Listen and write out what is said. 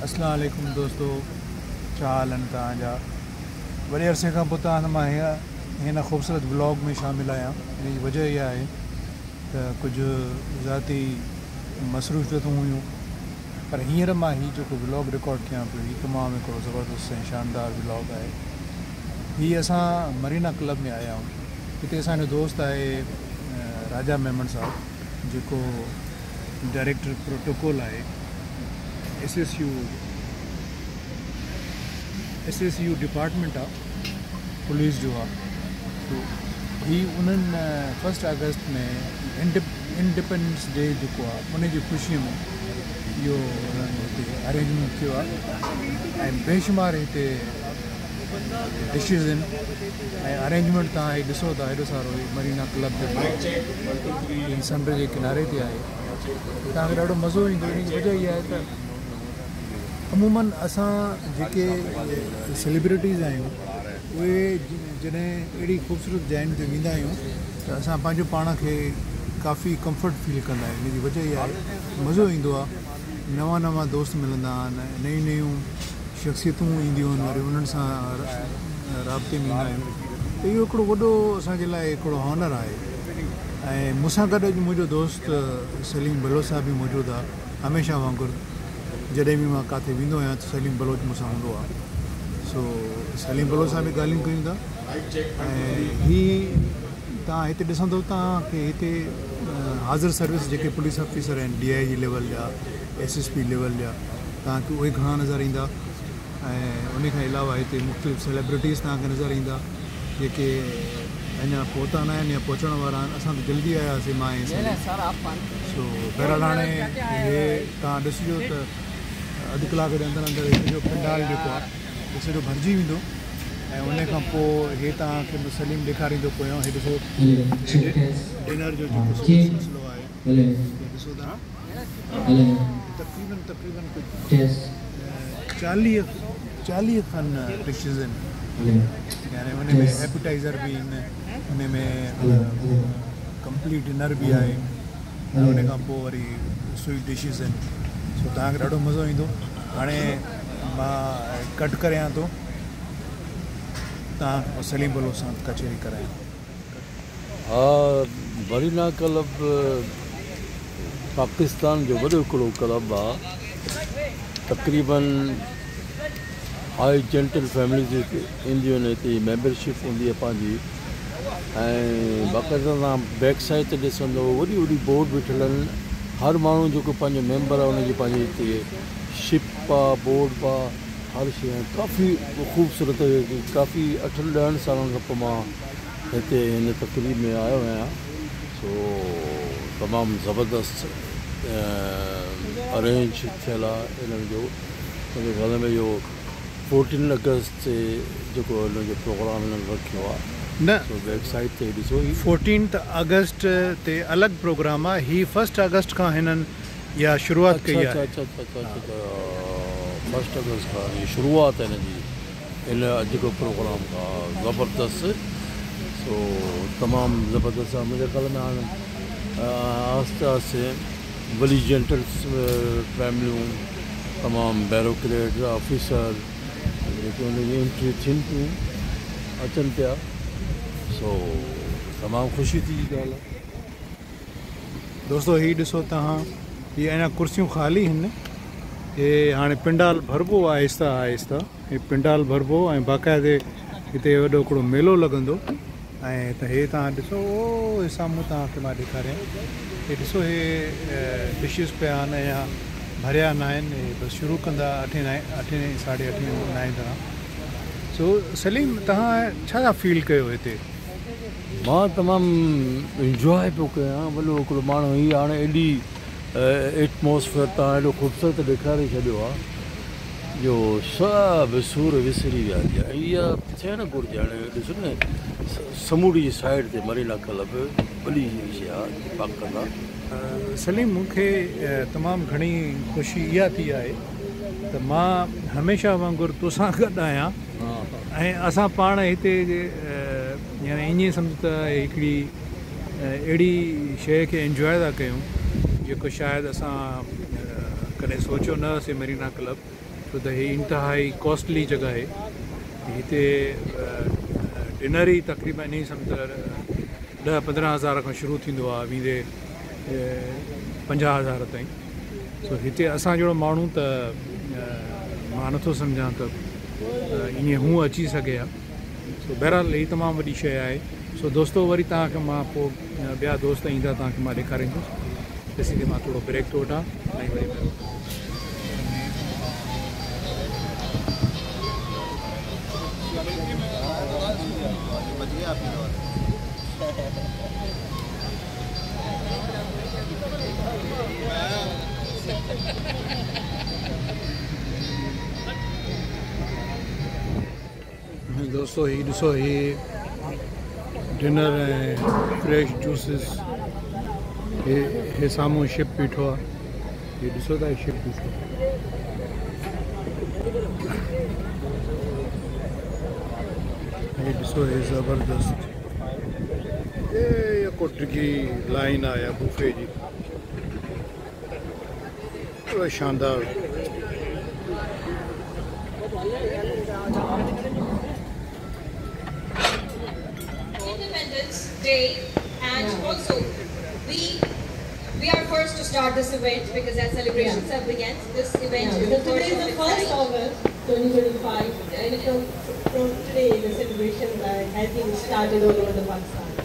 اسلام عليڪم دوستو ڇا حال آهن توهان جا وڏي عرصي کان پوء توهان سان مان هن خوبصورت ولاگ ۾ شامل آهيان ان جي وجه اها آهي ته ڪجهه ذاتي مصروفيتون هيون پر هينئر مان هي جيڪو ولاگ رڪارڊ ڪيان پيو هي تمام هڪڙو زبردست ۽ شاندار ولاگ آهي هي اسان مرينا ڪلب ۾ آيا آهيون هتي اسان جو دوست آهي راجا ميمڻ صاحب جيڪو ڊائريڪٽر پروٽوڪول آهي S S U S S U department آ پوليس جو آ سو هي انهن فرسٽ آگسٽ ۾ انڊيپينڊنس ڊي جيڪو آ ان جي خوشي ۾ اهو انهن هتي ارينجمينٽ ڪيو آ ۽ بيشمار هتي ڊشز آهن ۽ ارينجمينٽ توهان هي ڏسو ٿا هيڏو سارو هي مرينا ڪلب جيڪو آهي سمنڊ جي ڪناري تي آهي توهان کي ڏاڍو مزو ايندو ان جي وجه اها آهي ته عموماً اسان جيڪي سيليبرٽيز آهيون اهي جڏهن اهڙي خوبصورت جاين تي ويندا آهيون ته اسان پنهنجو پاڻ کي ڪافي ڪمفرٽ فيل ڪندا آهيون ان جي وجه اها آهي مزو ايندو آهي نوان نوان دوست ملندا آهن نيون نيون شخصيتون اينديون آهن وري انهن سان رابطي ۾ ايندا آهيون ته اهو هڪڙو وڏو اسان جي لاء هڪڙو آنر آهي ۽ مون سان گڏ اڄ منهنجو دوست سليم بلوچ صاحب به موجود آهي هميشه وانگر جڏهن به مان ڪاٿي ويندو آهيان ته سليم بلوچ مون سان هوندو آهي سو سليم بلوچ سان به ڳالهيون ڪيون ٿا ۽ هي توهان هتي ڏسندو توهان کي هتي حاضر سروس جيڪي پوليس آفيسر آهن ڊي I جي ليول جا ايس ايس پي ليول جا توهان کي اهي گهڻا نظر ايندا ۽ ان کان علاوه هتي مختلف سيلبرٽيز توهان کي نظر ايندا جيڪي اڃا پهتا نه آهن يا پهچڻ وارا آهن اسان ته جلدي آياسين مان ۽ سليم سو بهرحال هاڻي هي توهان ڏسجو ته اڌ ڪلاڪ جي اندر اندر هي سڄو پنڊال جيڪو آهي هي سڄو ڀرجي ويندو ۽ ان کان پوء هي توهان کي سليم ڏيکاريندو پويان هي ڏسو ڊنر جو جيڪو سڄو سلسلو آهي هي ڏسو توهان تقريبن تقريبن ڪجهه 40 کن ڊشز آهن يعني ان ۾ ايپيٽائزر به آهن ان ۾ ڪمپليٽ ڊنر به آهي ۽ ان کان پوء وري سوئيٽ ڊشز آهن سو توهان کي ڏاڍو مزو ايندو هاڻي مان ڪٽ ڪريان ٿو توهان کي سليم بلوچ سان ڪچهري ڪرايان. ها مرينا ڪلب پاڪستان جو وڏو هڪڙو ڪلب آ تقريبن هائي جينٽل فيمليز اينديون آهن هتي ميمبرشپ هوندي آ پنهنجي ۽ باقاعده توهان بيڪ سائيڊ تي ڏسندو وڏي وڏي بورڊ بيٺل آهن هر ماڻهو جيڪو پنهنجو ميمبر آ ان جي پنهنجي هتي شپ آ بورڊ آ هر شي ڪافي خوبصورت ڪافي اٺن ڏهن سالن کان پوء مان هتي هن تقريب ۾ آيو آهيان سو تمام زبردست ارينج ٿيل آهي انهن جو منهنجي خيال ۾ اهو فورٽين اگست تي جيڪو انهن جو پروگرام انهن رکيو آهي نه سو ويب سائيٽ تي ڏسو هي فورٽينٿ اگست تي الڳ پروگرام آهي هي فرسٽ اگست کان هنن اها شروعات ڪئي اڇا آهي. اڇا اڇا اڇا اڇا فرسٽ اگست کان هي شروعات آهي هن جي. هن اڄوڪو پروگرام زبردست سو تمام زبردست آ منهنجي خيال ۾ هاڻ آهستي آهستي وڏي جينٽلس فيمليون تمام بيروڪريٽ آفيسر جيڪي ان جي انٽري ٿين پيون اچن پيا سو تمام خوشي ٿي جي ڳالهه آ. دوستو هي ڏسو توهان هي اڃا ڪرسيون خالي هن هي هاڻي پنڊال ڀربو آهسته آهسته. هي پنڊال ڀربو ۽ باقاعدي هتي وڏو هڪڙو ميلو لڳندو ۽ ته هي توهان ڏسو او هي سامهون توهان کي مان ڏيکاريان هي ڏسو هي ڊشز پيا آهن اڃا ڀريا نه آهن هي بس شروع ڪندا اٺين نائين اٺين ساڍي اٺين نائين طرح سو سليم توهان ڇا ٿا فيل ڪيو هتي؟ مان تمام انجواء پيو ڪيان وڏو هڪڙو ماڻهو هي هاڻي ايڏي ايٽماسفيئر توهان ايڏو خوبصورت ڏيکاري ڇڏيو آهي جو سڀ سور وسري ويا جي اها ٿيڻ گهرجي هاڻي ڏسو نه سمنڊ جي سائيڊ تي مرينا ڪلب وڏي شي آ باقاعده. سليم مون کي تمام گهڻي خوشي اها ٿي آهي ته مان هميشه وانگر توسان گڏ آهيان ۽ اسان پاڻ هتي يعني ائين سمجهه ته هڪڙي اهڙي شيء کي انجواء ٿا ڪيون جيڪو شايد اسان ڪڏهن سوچيو نه هوسين مرينا ڪلب ڇو ته هي انتهائي ڪاسٽلي جڳهه آهي. هتي ڊنر ئي تقريبن انهي سمجهه 10 15 هزار کان شروع ٿيندو آهي، ويندي 50 هزار تائين. سو هتي اسان جهڙو ماڻهو ته مان نٿو سمجهان ته ائين هونء اچي سگهي ها. سو بهرحال هي تمام وڏي شيء آهي. سو دوستو وري توهان کي مان پوء ٻيا دوست ايندا توهان کي مان ڏيکاريندس. تيسين مان ٿورو بريڪ ٿو وٺان ۽ وري ملون. دوستو هي ڏسو هي ڊنر ۽ فريش جوسز. هي سامهون شپ بيٺو آهي، هي ڏسو ٿا شپ بيٺو آهي. هي ڏسو هي زبردست هي ڪو ڊگهي لائن آهي بوفي جي، شاندار. Independence Day, and also we are first to start this event because as celebrations have begun, this event is the Today is the first 1st August 2025, and from today the celebration has been started all over the Pakistan.